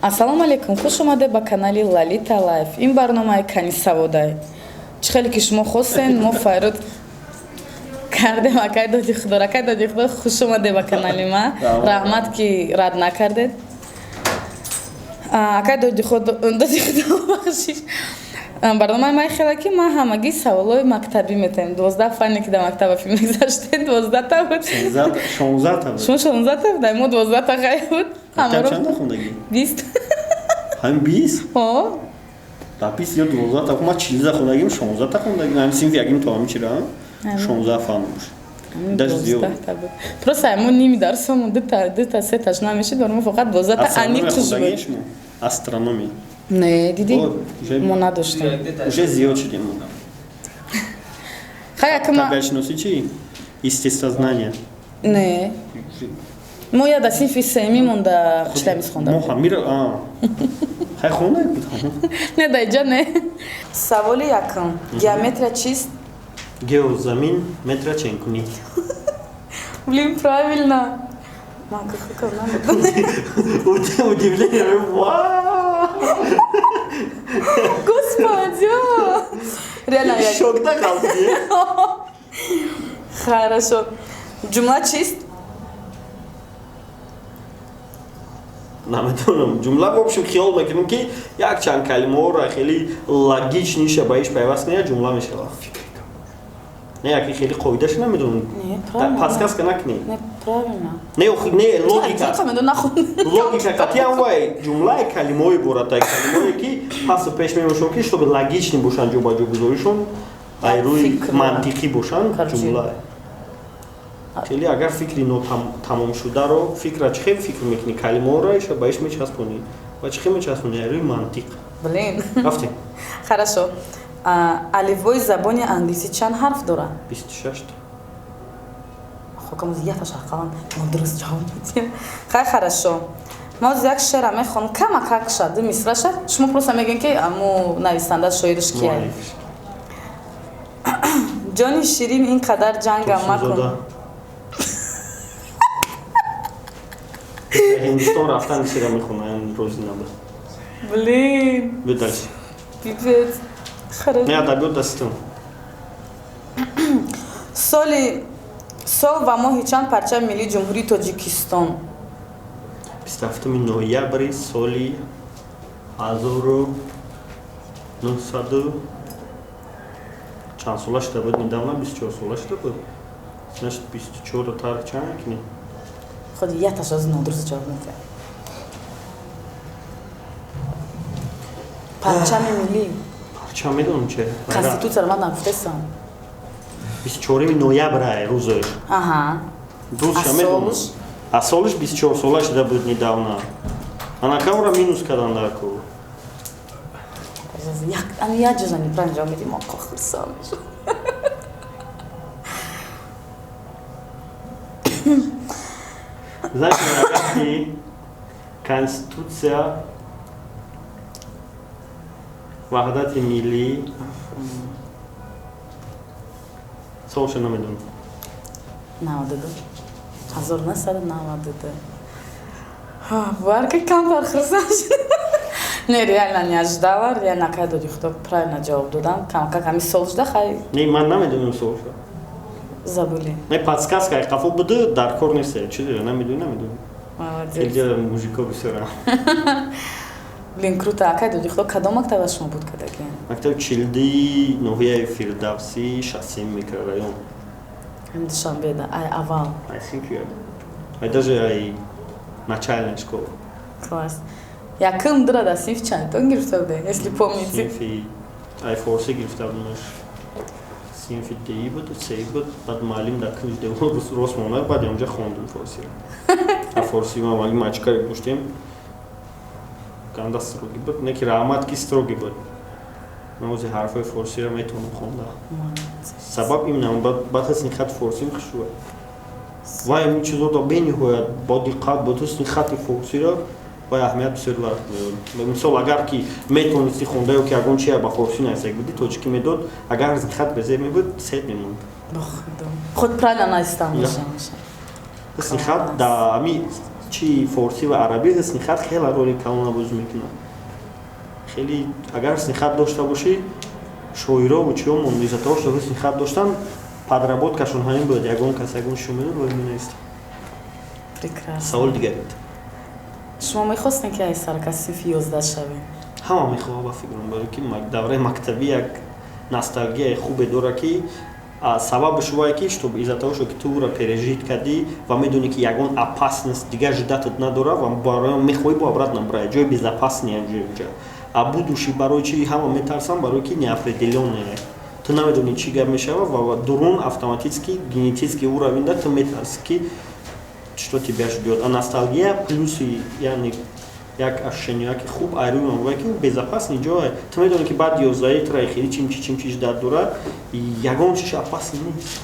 Ассалому алайкум, хуш омадед ба канали Лалита Лайф. Ин барномаи Кани Саводай. Чӣ хеле ки шумо хостен, мо файрод кардем акай Доди Худор. Акай Доди Худор, хуш омадед ба канали ма. Раҳмат, ки рад накардед. Акай Доди Худо, Доди Худо, бахшиш. Барномаи ман хеле ки ман ҳамагӣ саволҳои мактабӣ метаем. 12 фанне ки дар мактаба филм мегузаштед, 12та буд. 16та буд. Шумо 16та буд, мо 12та ғайб буд. Мактаб чанда хондагӣ? 20. Ҳамин 20? Ҳо. Дар 20 ё 12та, ман 40 хондагим, 16та хондагим. Ҳамин синфи яким то ҳамин чира 16 фан буд. Даже зиёд. Буд. Просто мо ними дарсомон дута сеташ намешид, барои мо фақат 12та аниқ буд. Астрономия. Не, дидӣ? Мо надоштем. Уже зиёд шудем мо. Хай, акма. Табиатшиносӣ чӣ? Естествознание. Не. Мо я да синфи сеюмӣ монда қишлабиз хонда. Мо ҳамира, а. Хай, хонда буд. Не, да иҷа не. Саволи якум. Геометрия чист? Гео замин, метра ченкунӣ. Блин, правильно. Ман кахакам намедонам. Удивление. Вау! Господи! Реально я. Шокда қалди. Хорошо. Ҷумла чист? Намедонам. Ҷумла, в общем, хиёл мекунем, ки як чанд калимаҳоро хеле логичный ша ба иш пайваст кунед, ҷумла мешавад. Не, яки хеле қоидаша намедонам. Подсказка накунед. Не, правильно. Не, не, логика. Логика қатъиян вай ҷумлаи калимаҳои иборатай, калимаҳое ки пасу пеш мебошанд, ки чтобы логичный бошанд, ҷобаҷогузоришон ай рӯи мантиқӣ бошанд, ҷумла. Хеле агар фикри нотамомшударо, фикра чӣ хел фикр мекунӣ, калимаҳоро иша ба иш мечаспонӣ ва чӣ хел мечаспонӣ? Ай рӯи мантиқ. Блин. Рафтем. Хорошо. Алифбои забони англисӣ чанд ҳарф дорад? 26. Хокам яташ ақаллан нодуруст ҷавоб медиҳем. Хай, хорошо. Ма ҳозир як шеъра мехонам, камакак ша, ду мисраша. Шумо просто мегӯем, ки аму нависанда, шоираш кия. Ҷони ширин, ин қадар ҷангам макун. Ҳиндустон рафтан шеъра мехонам, розӣ набуд. Блин. Бё дальше. Пипец. Хорошо. Не, адабиёт даститон. Соли сол ва моҳи чанд парчами миллии Ҷумҳурии Тоҷикистон? 27 ноябри соли 1900 чанд сола шуда буд недавно, 24 сола шуда буд. Значит, 24 тарих чанд мекунӣ? Худ яташ аз нодуруст ҷавоб медиҳад. Парчами миллӣ. Парчам медонам че. Конститутсияро ман нагуфтесам. 24 ноябра рӯзаш. Аҳа. Рӯзша медонам. А солиш 24 сола шуда буд недавно. Анакамра минус кардан дар ку. Ами як ҷоза неправильно ҷавоб медиҳем, оқо хурсанд мешавам. Знаете, ки Конститутсия, ваҳдати миллӣ, солша намедонам. 92. 1992. Барка камтар хурсанд шудам. Не, реально не ожидала. Реально акай Доди Худо правильно ҷавоб додам. Камакак ҳами сол шуда, хай. Не, ман намедонам солша. Забыли. Не, подсказка ай қафо буду, дар кор нест. Чӣ намедонӣ, намедонӣ. Молодец. Хеле мужико бисёра. Блин, круто. Акай Доди Худо, кадом мактаба шумо буд кардагиен? Мактаби чилди ноҳияи Фирдавсӣ, 63 микрорайон. Ҳам Душанбе да, ай аввал. I think you are. Ай даже ай начальная школа. Класс. Якум дура да синф чандтон гирифта будем, если помните? Синфи ай форсӣ гирифта будемаш. Синфи ди буд, сеи буд, баъд муаллим дар кунҷ девор рост монда, баъд онҷа хондум форсиро. А форсӣ ма муаллим мачкаре доштем. Ганда строгий буд, не ки раҳмат, ки строгий буд. Ман ози ҳарфҳои форсиро метавонам хонда. Сабаб именно баъд ҳусни хати форсим хушрӯ. Вай ин чизоро бениҳоят бо диққат, бо ҳусни хати форсиро вай аҳамият бисёр вақт медод. Мисол, агар ки метавонисти хонда ё ки ягон чия ба форсӣ нависак будӣ, тоҷикӣ медод, агар хат безеб мебуд, сет мемонд. Худ правильно навистан бошам. Ҳусни хат да ами Чи форсӣ ва арабӣ ҳусни хат хеле роли калона бозӣ мекунад. Хеле агар ҳусни хат дошта бошӣ, шоирову чиёмон из-за того, что ҳусни хат доштан, подработкашон ҳамин буд: ягон кас ягон шо медод ва менавист. Прекрасно. Савол дигарит. Шумо мехостем, ки ай сарка синфи 11 шавем? Ҳама мехоҳа, ба фикрам, барои ки давраи мактабӣ як носталгияи хубе дорад, ки сабабаш вое ки чтоб из-за того, что ки ту ӯро пережить кардӣ ва медонӣ, ки ягон опасность дигар ждатат надорад ва барои мехоҳӣ бо обратно брай, ҷои безопасный ҷои уҷа. А будущий барои чи ҳама метарсанд? Барои ки неопределённое, ту намедонӣ, чӣ гап мешава, ва дурун автоматически, генетически уровень да ту метарси, ки что тебя ждёт. А ностальгия плюси, яъне як ощущение ки хуб айрӯи он ки безопасный ҷой, ту медонӣ, ки баъд 11 тура хеле чимчи чимчи ждать дорад, ягон чиш опасный нест.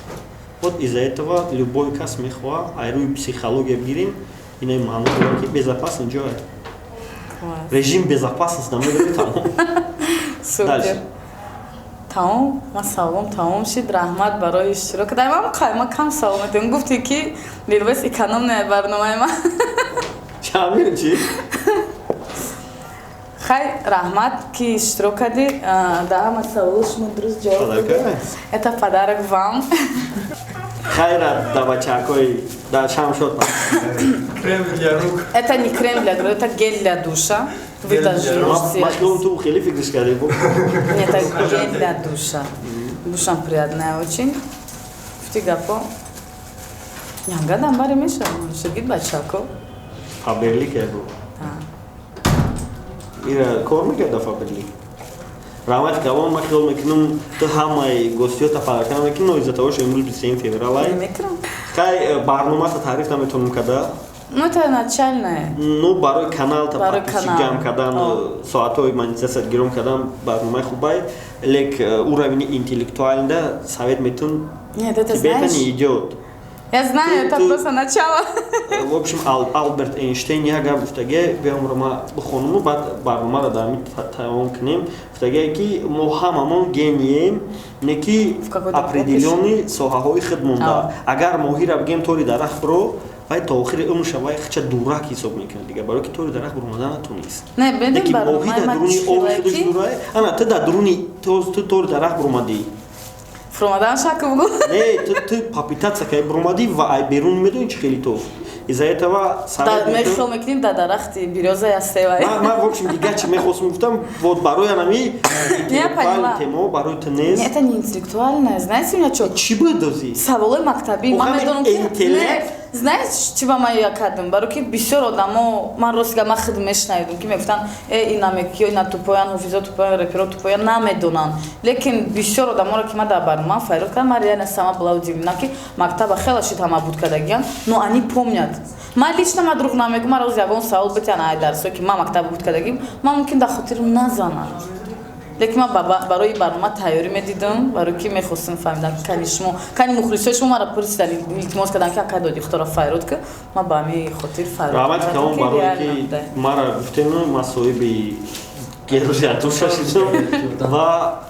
Вот из-за этого любой кас мехоҳа. Айрӯи психология бигирем, инаи маъно дорад, ки безопасный ҷой, режим безопасность намедори, тамом. Супер, тамом, ман саволом тамом шид. Раҳмат барои иштирок. Дар ман қай ман кам савол метавон. Гуфтӣ, ки Мирвес экономная барномаи ман. Чамир чи? Хай, раҳмат, ки иштирок кардӣ. Да, ҳама саволо шумо дуруст ҷавоб додед. Это подарок вам. Хайра да бачакои да Шамшод. Крем для рук. Это не крем для рук, это гель для душа. Вы даже можете. Машком ту хеле фикриш кардӣ. Нет, это гель для душа. Душам приятная очень. Гуфти гапо. Янгадам бари меша, шагид бачако. Фаберлик ягу. Ира кор мекард да Фаберлик. Раҳмати калон, ман хиёл мекунам, ту ҳамаи гостиёта подарка намекунӣ, но из-за того, что имрӯз 27 февралай. Мекунам. Хай, барномата таъриф наметавонам када. Ну, это начальное. Ну, барои каналта Барои подписчик канал. ҷамъ кардан, соатҳои монетизатсия гиром кардан барномаи хубай, лек уровни интеллектуальда совет метун. Нет, это тебе это знаешь. не идёт. Я знаю, это просто начало. В общем, Алберт Эйнштейн як гап гуфтаге, биёмро ма бихонуму, баъд барномаро дар ҳамин тамом кунем. Гуфтаге, ки мо ҳамамон гением, не ки В какой-то определённый соҳаҳои худ монда. Агар моҳира бигем, тори дарахт биро, вай то охири умрша вай хича дурак ҳисоб мекунад дига, барои ки тори дарахт биромада натонист. Не, бедем. Лекин моҳӣ барномаи дар ман дуруни оби худаш чӣ дурай. Ана ту дар дуруни ту тори дарахт биромадӣ. Фуромадан шак бугу. Не, ту попытаться кай биромадӣ ва ай берун медонӣ, чӣ хели то из-за этого совет метун. Мехел мекунем, дар дарахти берёза я севай. Ман, в общем, дигар чӣ мехостум, гуфтам, вот барои анами Я поняла. темо барои ту нест. Это не интеллектуальное. Знаете, у меня что? Чӣ буд дози? Саволои мактабӣ. Ман Охами медонам, ки интеллект? Не, знаешь, чӣ ба ман я кардам? Барои ки бисёр одамо, ман рост гап, ман худ мешунавидам, ки мегуфтанд: э, ин намекиё, ина тупоян, ҳофизо тупоян, реперо тупоян, намедонанд. Лекин бисёр одаморо, ки ман дар барнома файрод кардам, ман реально сама была удивлена, ки мактаба хела шид ҳама буд кардагиян, но они помнят. Ман лично, ман дурӯғ намегӯм, ман роз ягон савол битян ай дарсое, ки ман мактаба буд кардагим, ман мумкин дар хотирам назанам. Лекин ман барои барнома тайёрӣ медидам, барои ки мехостам фаҳмидам, ки кани шумо, кани мухлисои шумо маро пурсидан, илтимос кардам, ки акай доди худоро файрод ки ман ба ҳамин хотир файрод Раҳмати кардам, калон ки барое реально ки буда. мара гуфтему, ман соҳиби гель душа шидам ва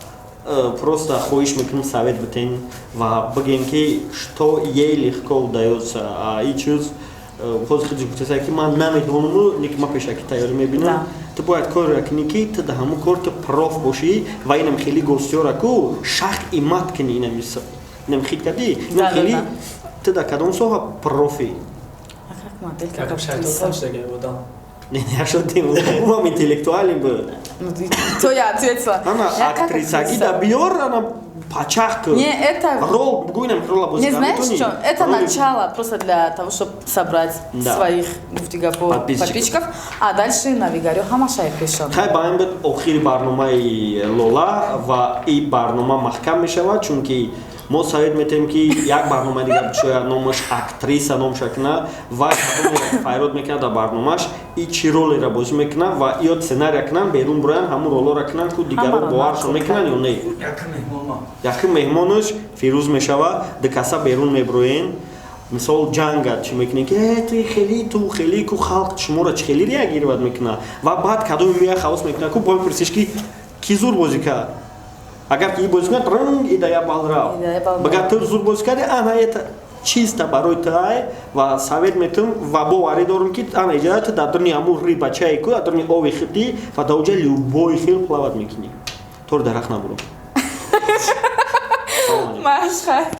просто хоҳиш мекунам, совет битен ва бигем, ки что ей легко удаётся. А и чиз ҳозир худиш гуфтеса, ки ман намедонаму, лекин ман пешакӣ тайёрӣ мебинам. Ту бояд корро кунӣ, ки ту дар ҳамун кор ту проф бошӣ ва инам хеле гостиёра ку шах имат кунӣ, инам хит кардӣ, инам хеле ту дар кадом соҳа профи? А как модель, как Как шайтон актриса. шудаги одам. Не, не, шудем, умам интеллектуален буд. Ну, то я ответила. Ана Я как актрисаги актриса. да биёр, ана пачах ку. Не, это Рол, бугӯ, инам рола бозӣ Не, знаешь метонӣ? что? Это начало просто для того, чтобы собрать своих гуфтигапо Подписчиков. подписчиков. А дальше навигарио ҳамаша пешон. Хай, ба ин буд охири барномаи Лола ва ин барнома маҳкам мешавад, чунки мо совет метаҳем, ки як барномаи дигар бишояд, номаш актриса номша куна ва кадоме файрод мекунад дар барномаш и чӣ ролеро бозӣ мекунад ва ё сценария кунанд, берун буроянд, ҳамун ролоро кунанд, ку дигарон Ҳамаро боваршон нақл мекунанд ё не. Якум меҳмон ма. Якум меҳмонаш Фирӯз мешавад. Ду каса берун меброен, мисол, ҷанга чӣ мекунем, ки э, ту хеле, ту хеле, ку халқ шуморо чӣ хеле реагировать мекунад ва баъд кадоме мея халос мекунад, ку бо мепурсиш, ки ки зур бозӣ кард. Агар ки и бозӣ кунад, ранг ида я балл рав. Ида я балл. Багар ту зур бозӣ кардӣ, ана это. Чисто барои тай ва совет метум ва боварӣ дорам, ки ана иҷоза ту дар дуни ҳамун рыбачае ку, дар дуни ови хидӣ ва дар уҷа любой хел плавать мекунӣ, тор дарахт набурам. Машха.